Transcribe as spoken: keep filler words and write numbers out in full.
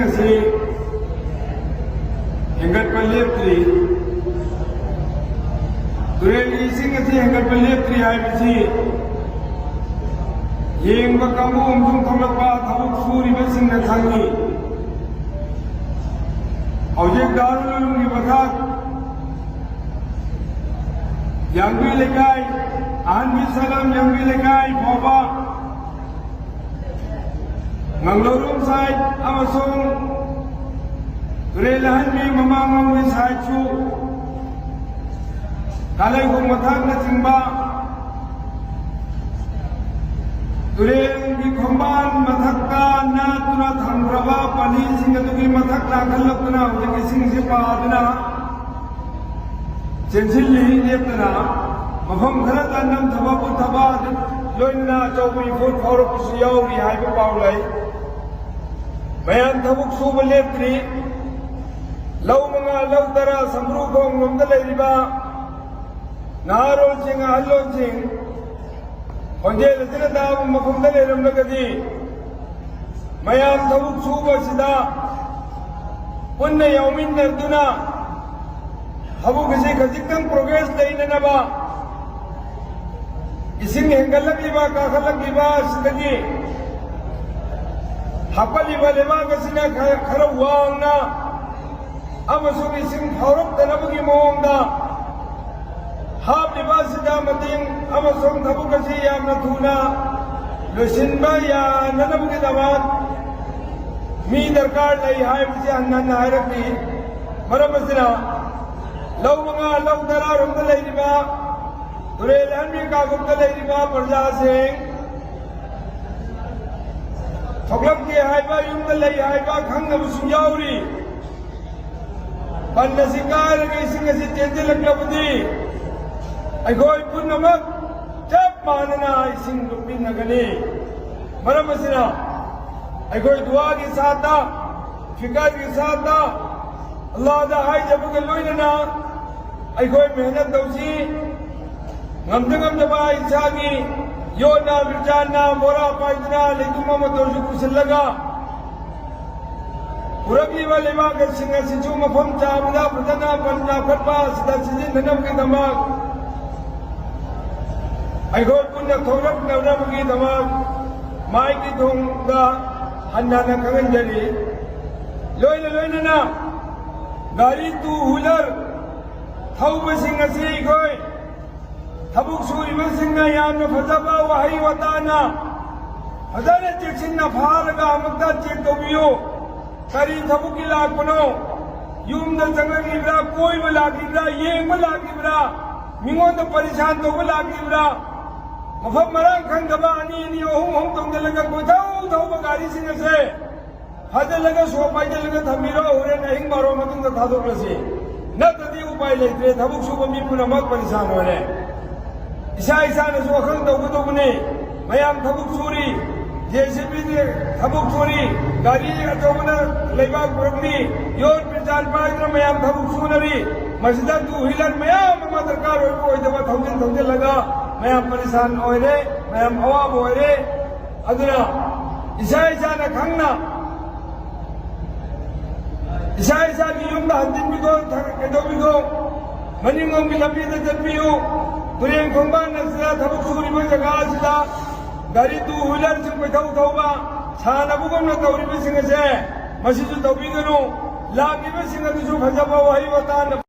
ꯑꯁꯤ ꯍꯦꯟꯒꯠꯄ ꯂꯦꯞꯇ꯭ꯔꯤ꯫ ꯇꯨꯔꯦꯜꯒꯤ ꯏꯁꯤꯡ ꯑꯁꯤ ꯍꯦꯟꯒꯠꯄ ꯂꯦꯞꯇ꯭ꯔꯤ ꯍꯥꯏꯕꯁꯤ ꯌꯦꯡꯕ ꯀꯥꯡꯕꯨ ꯑꯃꯁꯨꯡ ꯊꯣꯛꯂꯛꯄ ꯊꯕꯛ ꯁꯨꯔꯤꯕꯁꯤꯡꯅ ꯈꯪꯏ꯫ ꯍꯧꯖꯤꯛ ꯗꯥꯔꯨꯜ ꯎꯂꯨꯝꯒꯤ ꯃꯊꯛ ꯌꯥꯡꯕꯤ ꯂꯩꯀꯥꯏ, ꯑꯍꯟꯕꯤ ꯁꯂꯝ ꯌꯥꯡꯕꯤ ꯂꯩꯀꯥꯏ ꯐꯥꯎꯕ ꯉꯥꯡꯂꯧꯔꯣꯝ ꯁꯥꯏꯠ ꯑꯃꯁꯨꯡ ꯇꯨꯔꯦꯜ ꯑꯍꯟꯕꯤ ꯃꯃꯥꯡꯂꯣꯝꯒꯤ ꯁꯥꯏꯠꯁꯨ ꯀꯥꯂꯩꯈꯣꯡ ꯃꯊꯛꯅꯆꯤꯡꯕ ꯇꯨꯔꯦꯜꯒꯤ ꯈꯣꯡꯕꯥꯟ ꯃꯊꯛꯇ ꯅꯥꯠꯇꯨꯅ ꯊꯝꯈ꯭ꯔꯕ ꯄꯥꯂꯤꯁꯤꯡ ꯑꯗꯨꯒꯤ ꯃꯊꯛ ꯂꯥꯡꯈꯠꯂꯛꯇꯨꯅ ꯍꯧꯖꯤꯛ ꯏꯁꯤꯡꯁꯤ ꯄꯥꯗꯨꯅ ꯆꯦꯟꯁꯤꯜꯂꯤ꯫ ꯂꯦꯞꯇꯅ ꯃꯐꯝ ꯈꯔꯗ ꯅꯝꯊꯕ ꯄꯨꯊꯕ, ꯂꯣꯏꯅꯅ ꯑꯆꯧꯕ ꯏꯐꯨꯠ ꯐꯥꯎꯔꯛꯄꯁꯨ ꯌꯥꯎꯔꯤ ꯍꯥꯏꯕ ꯄꯥꯎ ꯂꯩ꯫ ꯃꯌꯥꯝ ꯊꯕꯛ ꯁꯨꯕ ꯂꯦꯞꯇ꯭ꯔꯤ꯫ ꯂꯧ ꯃꯉꯥ, ꯂꯧ ꯇꯔꯥ ꯁꯝꯕ꯭ꯔꯨ ꯈꯣꯡꯂꯣꯝꯗ ꯂꯩꯔꯤꯕ ꯅꯍꯥꯔꯣꯜꯁꯤꯡ, ꯑꯍꯜꯂꯣꯟꯁꯤꯡ, ꯈꯣꯟꯖꯦꯜ ꯑꯁꯤꯅ ꯇꯥꯕ ꯃꯐꯝꯗ ꯂꯩꯔꯝꯂꯒꯗꯤ, ꯃꯌꯥꯝ ꯊꯕꯛ ꯁꯨꯕꯁꯤꯗ ꯄꯨꯟꯅ ꯌꯥꯎꯃꯤꯟꯅꯗꯨꯅ ꯊꯕꯛ ꯑꯁꯤ ꯈꯖꯤꯛꯇꯪ ꯄ꯭ꯔꯣꯒ꯭ꯔꯦꯁ ꯂꯩꯅꯅꯕ, ꯏꯁꯤꯡ ꯍꯦꯟꯒꯠꯂꯛꯂꯤꯕ, ꯀꯥꯈꯠꯂꯛꯂꯤꯕ ꯑꯁꯤꯗꯒꯤ ꯍꯥꯞꯀꯠꯂꯤꯕ ꯂꯩꯕꯥꯛ ꯑꯁꯤꯅ ꯈꯔ, ꯈꯔ ꯋꯥꯡꯅ ꯑꯃꯁꯨꯡ ꯏꯁꯤꯡ ꯐꯥꯎꯔꯛꯇꯅꯕꯒꯤ ꯃꯑꯣꯡꯗ ꯍꯥꯞꯂꯤꯕ ꯑꯁꯤꯗ ꯃꯇꯦꯡ ꯑꯃꯁꯨꯡ ꯊꯕꯛ ꯑꯁꯤ ꯌꯥꯝꯅ ꯊꯨꯅ ꯂꯣꯏꯁꯤꯟꯕ ꯌꯥꯅꯅꯕꯒꯤꯗꯃꯛ ꯃꯤ ꯗꯔꯀꯥꯔ ꯂꯩ ꯍꯥꯏꯕꯁꯤ ꯍꯟꯅ ꯍꯟꯅ ꯍꯥꯏꯔꯛꯂꯤ꯫ ꯃꯔꯝ ꯑꯁꯤꯅ, ꯂꯧ ꯃꯉꯥ, ꯂꯧ ꯇꯔꯥꯔꯣꯝꯗ ꯂꯩꯔꯤꯕ, ꯇꯨꯔꯦꯜ ꯑꯍꯟꯕꯤ ꯀꯥꯒꯨꯞꯇ ꯂꯩꯔꯤꯕ ꯄ꯭ꯔꯖꯥꯁꯤꯡ, ꯊꯣꯛꯂꯛꯇꯦ ꯍꯥꯏꯕ, ꯌꯨꯝꯗ ꯂꯩ ꯍꯥꯏꯕ ꯈꯪꯗꯕꯁꯨ ꯌꯥꯎꯔꯤ꯫ ꯕꯟ ꯑꯁꯤ ꯀꯥꯏꯔꯒ ꯏꯁꯤꯡ ꯑꯁꯤ ꯆꯦꯟꯁꯤꯜꯂꯛꯂꯕꯗꯤ, ꯑꯩꯈꯣꯏ ꯄꯨꯝꯅꯃꯛ ꯆꯞ ꯃꯥꯟꯅꯅ ꯏꯁꯤꯡ ꯂꯨꯞꯃꯤꯟꯅꯒꯅꯤ꯫ ꯃꯔꯝ ꯑꯁꯤꯅ, ꯑꯩꯈꯣꯏ ꯗꯨꯋꯥꯒꯤ ꯁꯥꯠꯇ, ꯐꯤꯀꯔꯒꯤ ꯁꯥꯠꯇ, ꯑꯜꯂꯥꯗ ꯍꯥꯏꯖꯕꯒ ꯂꯣꯏꯅꯅ ꯑꯩꯈꯣꯏ ꯃꯦꯍꯅꯠ ꯇꯧꯁꯤ꯫ ꯉꯝꯗ ꯉꯝꯗꯕ ꯏꯁꯥꯒꯤ ꯌꯣꯠꯅ, ꯕꯤꯔꯆꯥꯟꯅ, ꯕꯣꯔꯥ ꯄꯥꯏꯗꯨꯅ, ꯂꯩꯇꯨꯝ ꯑꯃꯠꯇ ꯑꯣꯏꯔꯁꯨ ꯄꯨꯁꯤꯜꯂꯒ, ꯄꯨꯔꯛꯂꯤꯕ ꯂꯩꯕꯥꯛꯁꯤꯡ ꯑꯁꯤꯁꯨ ꯃꯐꯝ ꯆꯥꯕꯗ ꯐꯖꯅ ꯄꯟ ꯆꯥꯎꯈꯠꯄ ꯑꯁꯤꯗ ꯁꯤꯖꯤꯟꯅꯅꯕꯒꯤꯗꯃꯛ, ꯑꯩꯈꯣꯏ ꯄꯨꯟꯅ ꯊꯧꯔꯛꯅꯅꯕꯒꯤꯗꯃꯛ ꯃꯥꯏꯀꯤ ꯊꯣꯡꯗ ꯍꯟꯅ ꯍꯟꯅ ꯈꯪꯍꯟꯖꯔꯤ꯫ ꯂꯣꯏꯅ ꯂꯣꯏꯅꯅ ꯒꯥꯔꯤ two wheeler ꯊꯧꯕꯁꯤꯡ ꯑꯁꯤ ꯑꯩꯈꯣꯏ ꯊꯕꯛ ꯁꯨꯔꯤꯕꯁꯤꯡꯅ ꯌꯥꯝꯅ ꯐꯖꯕ ꯋꯥꯍꯩ ꯋꯥꯇꯥꯅ ꯐꯖꯅ ꯆꯦꯛꯁꯤꯟꯅ ꯐꯥꯔꯒ ꯑꯃꯨꯛꯇ check ꯇꯧꯕꯤꯌꯨ꯫ ꯀꯔꯤ ꯊꯕꯛꯀꯤ ꯂꯥꯛꯄꯅꯣ? ꯌꯨꯝꯗ ꯆꯪꯂꯛꯂꯤꯕ꯭ꯔꯥ? ꯀꯣꯏꯕ ꯂꯥꯛꯂꯤꯕ꯭ꯔꯥ? ꯌꯦꯡꯕ ꯂꯥꯛꯂꯤꯕ꯭ꯔꯥ? ꯃꯤꯉꯣꯟꯗ ꯄꯔꯤꯁꯥꯟ ꯇꯧꯕ ꯂꯥꯛꯂꯤꯕ꯭ꯔꯥ? ꯃꯐꯝ ꯃꯔꯥꯡ ꯈꯪꯗꯕ ꯑꯅꯤ ꯑꯅꯤ, ꯑꯍꯨꯝ ꯑꯍꯨꯝ ꯇꯣꯡꯁꯤꯜꯂꯒ ꯀꯣꯏꯊꯧ ꯊꯧꯕ ꯒꯥꯔꯤꯁꯤꯡ ꯑꯁꯦ ꯐꯥꯖꯤꯜꯂꯒ, ꯁꯣ ꯄꯥꯏꯁꯤꯜꯂꯒ ꯊꯝꯕꯤꯔꯣ, ꯍꯣꯔꯦꯟ ꯑꯍꯤꯡ ꯕꯥꯔꯣ ꯃꯇꯨꯡꯗ ꯊꯥꯗꯣꯛꯂꯁꯤ꯫ ꯅꯠꯇ꯭ꯔꯗꯤ ꯎꯄꯥꯏ ꯂꯩꯇ꯭ꯔꯦ, ꯊꯕꯛ ꯁꯨꯕ ꯃꯤ ꯄꯨꯝꯅꯃꯛ ꯄꯔꯤꯁꯥꯟ ꯑꯣꯏꯔꯦ꯫ ꯏꯁꯥ ꯏꯁꯥꯅꯁꯨ ꯋꯥꯈꯜ ꯇꯧꯒꯗꯧꯕꯅꯤ꯫ ꯃꯌꯥꯝ ꯊꯕꯛ ꯁꯨꯔꯤ, JCB ꯊꯕꯛ ꯁꯨꯔꯤ, ꯒꯥꯔꯤ ꯑꯆꯧꯕꯅ ꯂꯩꯕꯥꯛ ꯄꯨꯔꯛꯂꯤ, ꯌꯣꯠ ꯕꯤꯆꯥꯔ ꯄꯥꯏꯗꯨꯅ ꯃꯌꯥꯝ ꯊꯕꯛ ꯁꯨꯅꯔꯤ꯫ ꯃꯁꯤꯗ two wheeler ꯃꯌꯥꯝ ꯑꯃ ꯗꯔꯀꯥꯔ ꯑꯣꯏꯕ ꯑꯣꯏꯗꯕ ꯊꯧꯖꯤꯟ ꯊꯧꯖꯤꯜꯂꯒ ꯃꯌꯥꯝ ꯄꯔꯤꯁꯥꯟ ꯑꯣꯏꯔꯦ, ꯃꯌꯥꯝ ꯑꯋꯥꯕ ꯑꯣꯏꯔꯦ꯫ ꯑꯗꯨꯅ ꯏꯁꯥ ꯏꯁꯥꯅ ꯈꯪꯅ ꯏꯁꯥ ꯏꯁꯥꯒꯤ ꯌꯨꯝꯗ ꯍꯟꯖꯤꯟꯕꯤꯈꯣ, ꯊ-, ꯀꯩꯗꯧꯕꯤꯈꯣ꯫ ꯃꯅꯤꯡꯂꯣꯝꯒꯤ ꯂꯝꯕꯤꯗ ꯆꯠꯄꯤꯌꯨ꯫ ꯇꯨꯔꯦꯟ ꯈꯣꯡꯕꯥꯟ ꯑꯁꯤꯗ ꯊꯕꯛ ꯁꯨꯔꯤꯕ ꯖꯒꯥ ꯑꯁꯤꯗ ꯒꯥꯔꯤ two wheelerꯁꯤꯡ ꯀꯣꯏꯊꯧ ꯊꯧꯕ, ꯁꯥꯟꯅꯕꯒꯨꯝꯅ ꯇꯧꯔꯤꯕꯁꯤꯡ ꯑꯁꯦ ꯃꯁꯤꯁꯨ ꯇꯧꯕꯤꯒꯅꯨ꯫ ꯂꯥꯛꯂꯤꯕꯁꯤꯡ ꯑꯗꯨꯁꯨ ꯐꯖꯕ ꯋꯥꯍꯩ ꯋꯥꯇꯥꯅ